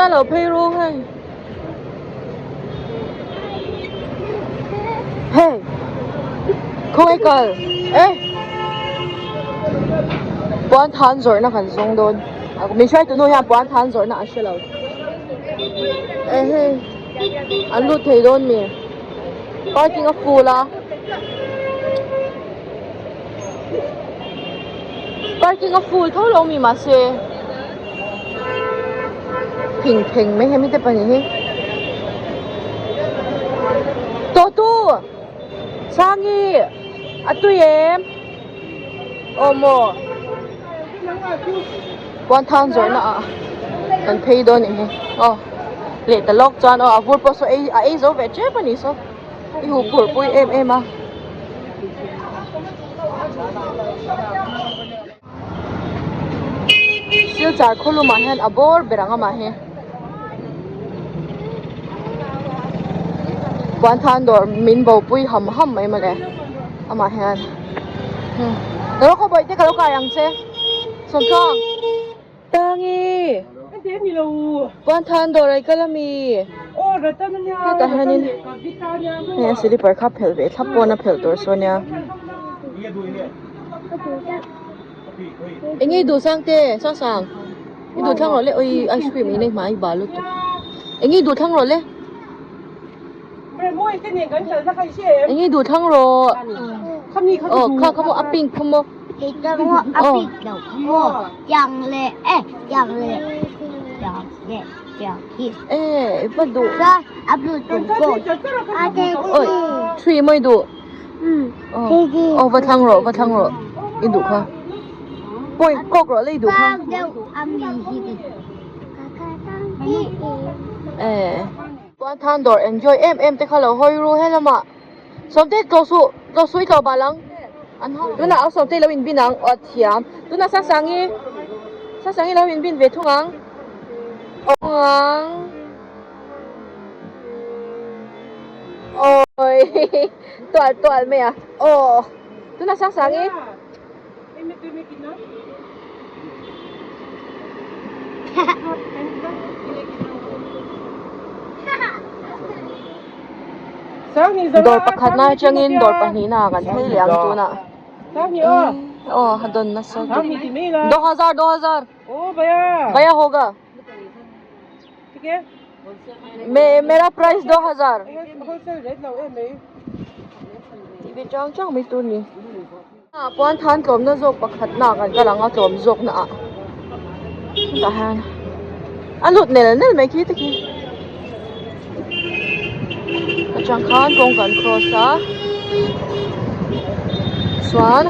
ta lo phei ru hei hei khawngaih kal e puan than zawrhna kan zawng dawn min hruaitu nu hian puan than zawrhna a hre lo e hei an lut thei dawn mi parking a full a parking a full tho lo mi mahse phing pheng mai hemi te pahnih hi tawhtu sangi a tui em aw maw puan thang zawrhna ah kan phei dawn nih hi aw leh ta lawk chuan aw a vur pawh saw ei a ei zo ve tep a ni saw. I huh phurh pui em em a. Silchar khawlumah hian a bawr ber ang amah hi. Puanthan dawr min bopui ham ham mai mawle amah hian. Ro khaw bawihte ka lo kai ang che. Sawmtluang. Tangi! Puanthan dawr ai kal ami? Hetah hianin hei a slipper kha phelh ve thlap pawn a phelh tur saw nia. Eng nge i duh sang te? Sang sang. I duh thlang rawh le oi ice cream in ei hma i bal lutuk. Eng nge i duh thlang rawh le? Eng nge i duh thlang rawh? Aw kha kha maw a pink kha maw. E va duh oi three mawi duh aw va thlang rawh va thlang rawh i duh kha pawi kawk rawh le i duh kha e puan dawr enjoy em em te kha lo hawi ru helamah. Sawmte tlawh suh tlawh suh i tlawh bal ang an ho tunah a sawmte lo inbin ang aw thiam tunah Sangsangi Sangsangi lo inbin ve thung ang aw ang awi tual tual mai a aw tunah Sangsangi. Dawr pakhatna atangin dawr pahnihna ah kan phei leh ang tunah aw a dawn nasa lutuk do hazar do hazar bhaiya hoga mera price do hazar tih ve chang chang mai tur a ni. Puan than tlawmna zawk pakhatna kan kal ang a tlawm zawkna ah tah hian a lut nel nel mai khi te khi atang khan kawng kan cross a chuan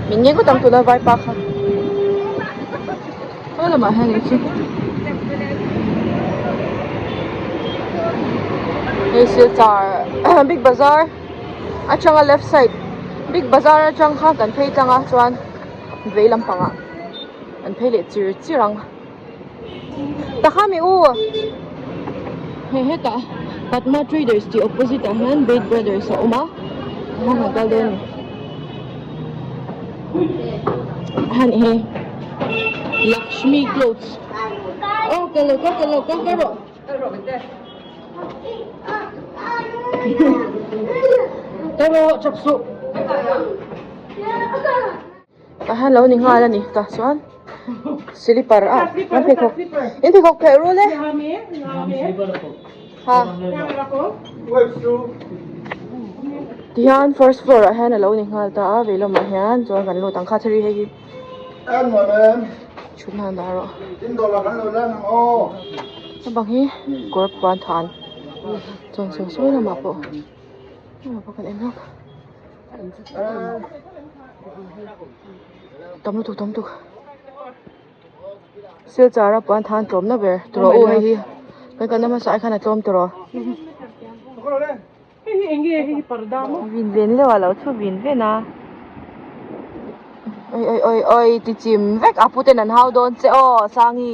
min ngei ngawt ang tuna vaipa kha he lamah hian eng chu hei silchar big bazar. Atanga left side big bazar atang kha kan phei tlang a chuan vei lampangah an phei leh chir chir ang takha mi u hei hetah Padma traders tih opposite ah hian bed brothers a awm a tikhan kan kal dawn a ni han he Lakshmi clothes aw kal lo kal kal lo kal kal rawh. Tah hian lo ni nghal a ni tah chuan slipper a an pheikhawk in pheikhawk phelh rul e ha tihian first floor ah hian a lo ni nghal ta a vei lamah hian chuan kan lut ang kha thari hei hi. Chhut nan dah rawh. Naupang hi kawr puan than chuan saw sawi lamah pawh lamah pawh kan en hlawk tam lutuk tam lutuk silchar a puan than tlawmna ber tawh u hei hi kan kalna hmasa ai khan a tlawm tawh Vin ven leuh a lo thu vin ven a oi oi oi oi ti chim vek a puten an hau dawn che aw sangi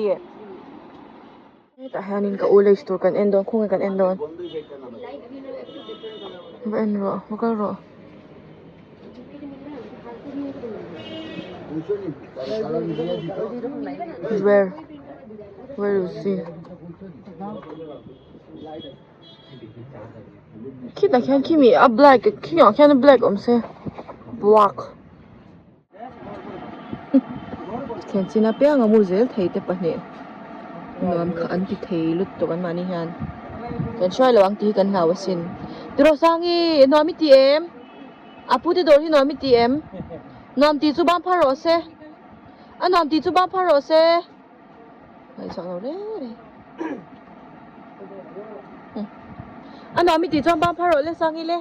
hetah hianin ka u lace tur kan en dawn khawnge kan en dawn va en rawh va kal rawh. Where. Where you see Khitah khian khimi a black khingah khian a black awm se black thlen chin apiang a mu zel thei te pahnih nuam kha an ti thei lutuk an mahni hian kan hruai lo ang tih hi kan hlau asin tiraw Sangi nuam i ti em a pu te dawr hi nuam i ti em nuam tih chu bang phar rawh se a nuam tih chu bang phar rawh se. Ngaihchhuah lo reng reng. A nuam i tih chuan bang phar rawh le Sangi le.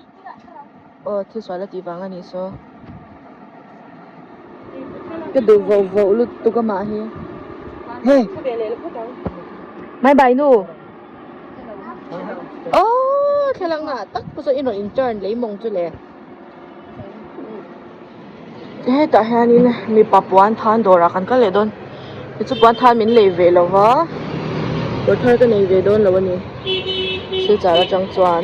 Aw thil sual a tih vang a nih saw. Ka duh voh voh lutuk amah hi. Hey. Mai bai nu. Aw thlalak na tak pawh saw in rawn in turn lei mawng chu le. Hetah hianin mipa puan than dawrah kan kal leh dawn tichu puan than min lei ve lo va kawr thar ka nei ve dawn lo a ni silchar atang chuan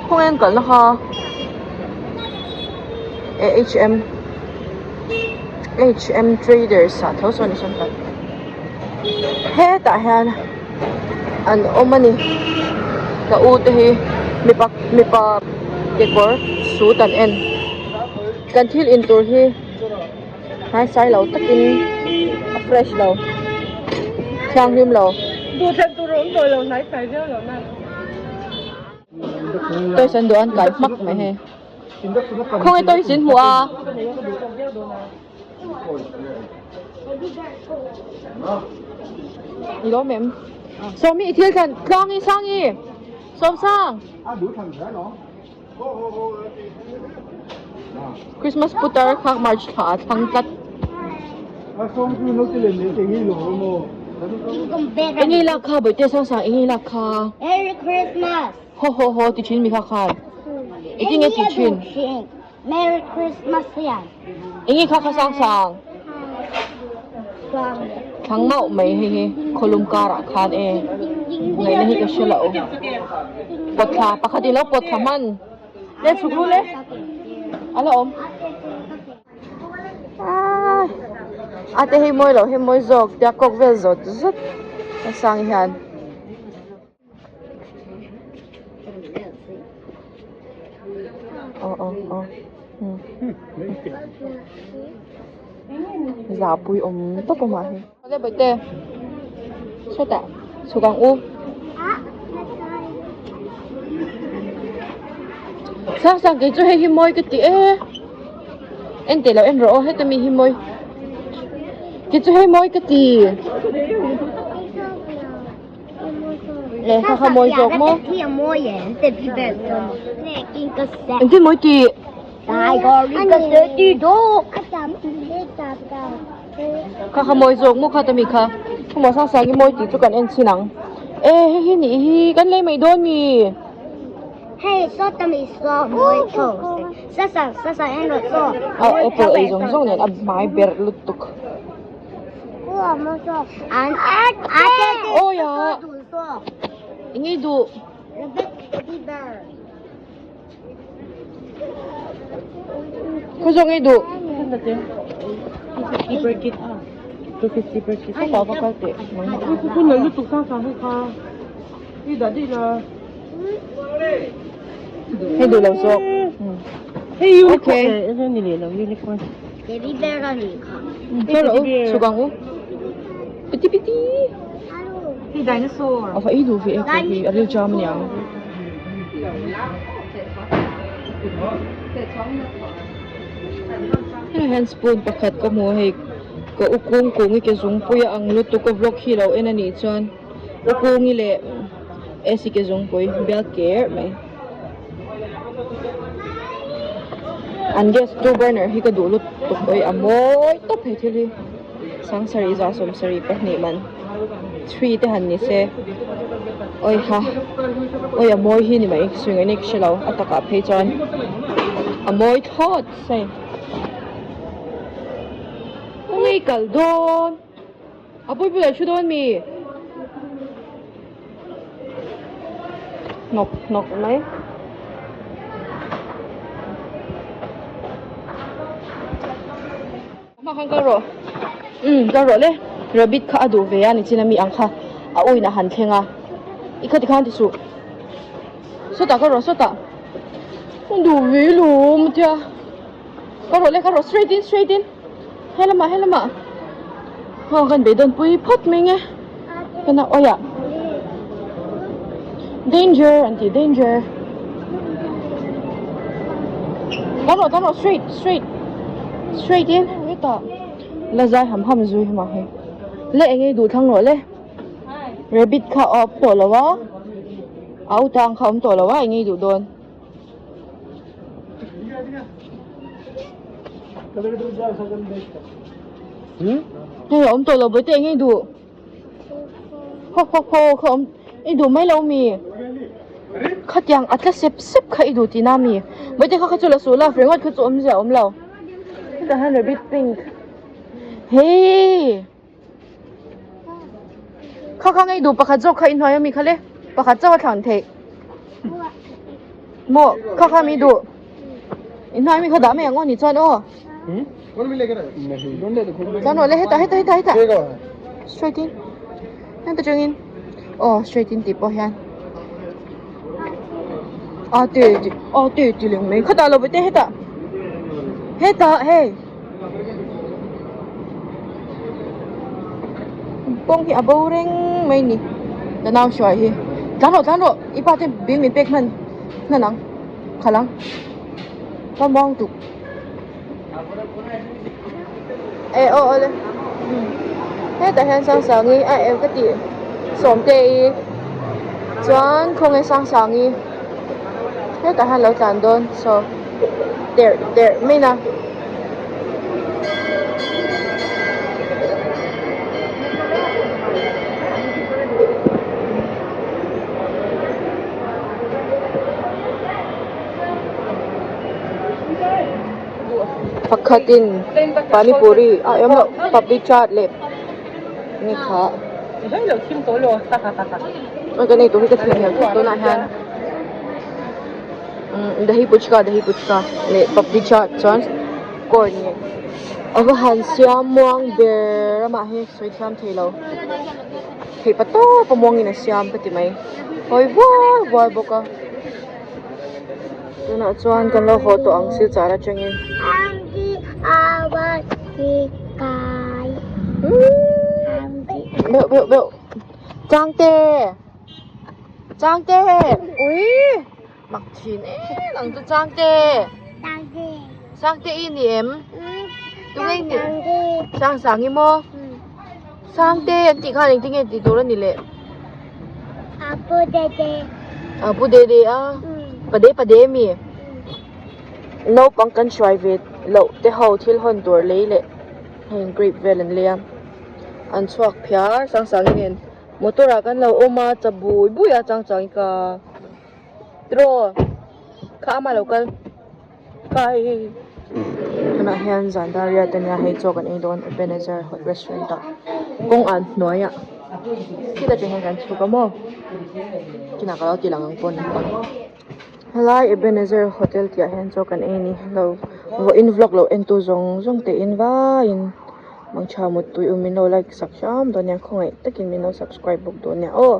khawnge an kalna kha H M H M traders ah tho sawn a sawn kal hetah hian an awm a ni ka u te hi mipa mipa kekawr suit an en kan thil in tur hi hnaisai lo takin a fresh lo thianghlim lo. Toys an duh a an kai hmak mai hei khawnge toys in hmuh a. I lawm em? Sawmi i thil thlan Tluangi Sangi Sawmsang Christmas putar kha March thla ah thlang tlat Enge i lak kha bawihte Sangsang enge i lak kha Merry Christmas Ho ho ho ti thin mi kha khan Engtin nge ti thin? Merry Christmas hian. Enge kha kha sang sang? Thlang mauh mai hei hi khawlum karah khan e ngaihna hi ka hre lo. Pawt thla pakhat in lo pawt thla hman. Le chhuk ru le. A la awm. Ai. Ate hei mawi lo hei mawi zawk tia kawk vel zawt zawt a sang hian. Aw aw aw umm zahpui awm tawp a mah hi. Awle bawihte sawtah chhuk ang u. Sang sang kei chu hei hi mawi ka ti e en teh lo en rawh aw heta mi hi mawi kei chu hei mawi ka ti. Lehkha kha mawi zawk maw? Engtin mawi tih? Kha kha mawi zawk maw kha ta mi kha? Khawmaw sang sang i mawi tih chu kan en chhin ang. E hei hi nih hi kan lei mai dawn mi? A apple ei zawng zawng nen a hmai berh lutuk. Awi ah eng ei duh khaw zawk ei duh hei duh lo zawk okay Chaw rawh u, chhuk ang u. Piti piti. Hei dinosaur. A va ei duh ve e pawh hi a ril jam aniang. Hei hian spoon pakhat ka hmu a hei ka u kung kung i ke zungpui a ang lutuk a vlog hi lo en anih chuan u kungi leh Esi ke zungpui bial ker mai. An gas two burner hi ka duh lutuk awih a mawi tawp he thil hi sangsarih za sawmsarih pahnih man three te han ni se awiha awi a mawi hi ni mai sawi ngaihna ka hre lo a takah phei chuan a mawi thlawt se kawngei kal dawn. A pui pui a thu dawn mi? Hnawk hnawk mai. Hma khan kal rawh. Umm kal rawh le. Rabbit kha a duh ve a nichin ami ang kha a uin a han thleng a i khati khan ti suh sawtah ka rawh sawtah a duh ve lawm a tia ka rawh le ka rawh straight in straight in helamah helamah aw kan beidawn pui phawt mai nge kana awi ah danger an tih danger ka rawh ka rawh straight straight straight in hetah. La zai ham ham zui hma hi. Le eng ei duh thlang rawh le. Rabbit kha a awm tawh lo a. A uta ang kha a awm tawh lo a eng ei duh dawn. Hei a awm tawh lo bawihte eng ei duh. Ho ho ho kha awm i duh mai lo mi. Khatiang a tla sep sep kha i duh tihna mi. Bawihte kha kha chu la suh la ringawt kha chu awmzia a awm lo. Hetah hian rabbit pink hei kha kha ngei duh pakhat zawk kha inhnuai ami kha le pakhat chauh a thlan theih maw kha kha mi duh inhnuai ami kha dah mai ang aw ni chuan aw chuan rawh le hetah hetah hetah hetah straight in heta tangin aw straight in tih pawh hian a te ti a te ti leng mai khatah lo vete hetah hetah hei kawng hi a bo reng mai ni ka nau hruai hi tlan rawh tlan rawh i pa te bill min pek hman hman ang khalh ang ka muang tuk e aw aw le hetah hian Sangsangi a em ka tih Sawmtei chuan khawnge Sangsangi hetah hian lo tlan dawn saw terh terh mai na. Pakhatin panipuri a awm loh papri chaat leh ni kha aw kan eitur hi ka theihnghilh thut tunah hian umm dahi puchka dahi puchka leh papri chaat chuan corn nen a va han siam muang ber amah hi sawi thiam thei lo theih pa tawp a muangin a siam ka ti mai hawi vuai vuai bawk a. Tunah chuan kan lo haw tawh ang silchar atangin. Beuh beuh beuh. Changte. Changte. Ui. Mak thin em ang chu Changte. Changte i ni em? Tunge i nih? Sangsangi maw? Sangte an tih khan engtin nge tih tur a ni leh? Apu dede. Apu dede a? Pade pade mi? Naupang kan hruai ve loh te ho thil hawn tur lei leh heng grape vel an lei a. An chhuak phiar Sangsangi nen motor ah kan lo awm a cha bui bui a Changsangi ka tiraw kha ama lo kal. Kha hei hei tunah hian zan dar riat ania hei chaw kan ei dawn Ebenezer hot restaurant ah kawng an hnuaiah khita tang hian kan chhuk a maw kinah ka lo ti lang ang pawn lampang helai Ebenezer hotel tih ah hian chaw kan ei a ni lo vawiin vlog lo en tu zawng zawng te in vaiin mangtha muttui u min lo like sak hram dawn nia khawngaih takin min lo subscribe bawk dawn nia aw.